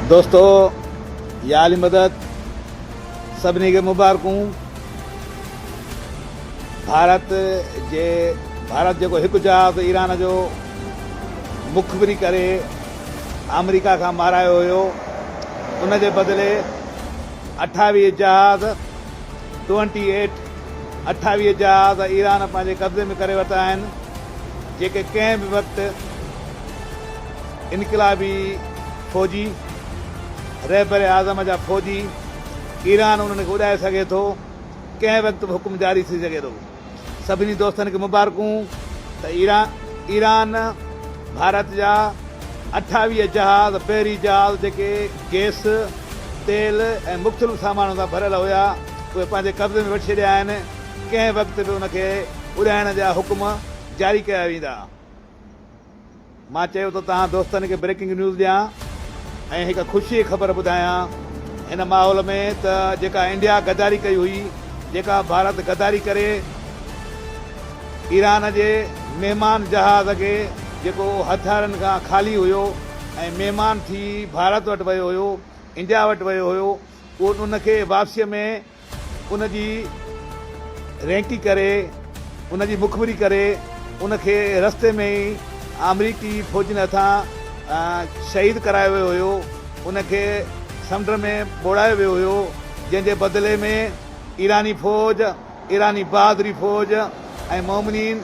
دوستو يا علي مدد سڀني کي مبارڪون ڀارت جي ڀارت جيڪو هڪ جهاز ايران جو مخبري ڪري آمريڪا کان مارايو هيو ان جي بدلي 28 جهاز 28 28 جهاز ايران پنهنجي قبضي ۾ ڪري ورتا آهن جيڪي ڪنهن به وقت انقلابي فوجي، رهبر اعظم جا فوجي، ايران انهن کي اڏائي سگهي ٿو، ڪنهن وقت به حڪم جاري ٿي سگهي ٿو. سڀني دوستن کي مبارڪون ته ايران ڀارت جا 28 جهاز، بحري جهاز جيڪي گئس، تيل ۽ مختلف سامانن سان ڀريل هيا، اهي پنهنجي قبضي ۾ وٺي ڇڏيا آهن، ڪنهن وقت به ان کي اڏائڻ جا حڪم جاري ڪيا ويندا. مان چيو ته توهان دوستن کي بريڪنگ نيوز ڏيان ۽ هڪ خوشي جي خبر ٻڌايان هن ماحول ۾ ته جيڪا انڊيا غداري ڪئي هئي جيڪا ڀارت غداري ڪري ايران جي مهمان جهاز کي جيڪو هٿيارن کان خالي هيو ۽ مهمان ٿي ڀارت وٽ ويو هيو انڊيا وٽ ويو هيو اهو ان کي واپسيء ۾ ان جي رينڪي ڪري، ان جي مخبري ڪري، ان کي رستي ۾ ئي آمريڪي فوجين هٿان شهيد ڪرايو ويو هيو، ان کي سمنڊ ۾ ٻوڙايو ويو هيو، جنهن جي بدلي ۾ ايراني فوج، ايراني بهادري فوج ۽ مومنين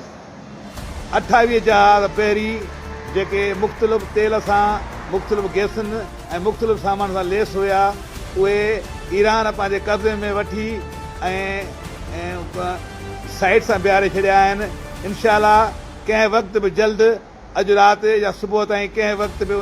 28 جهاز بحري جيڪي مختلف تيل سان، مختلف گئسن ۽ مختلف سامان سان ليس هيا، اهي ايران پنهنجي قبضي ۾ وٺي ۽ سائيٽ سان بيهاري ڇڏيا آهن. انشاء الله ڪنهن وقت به جلد اڄ رات يا صبح تائين ڪنهن وقت به.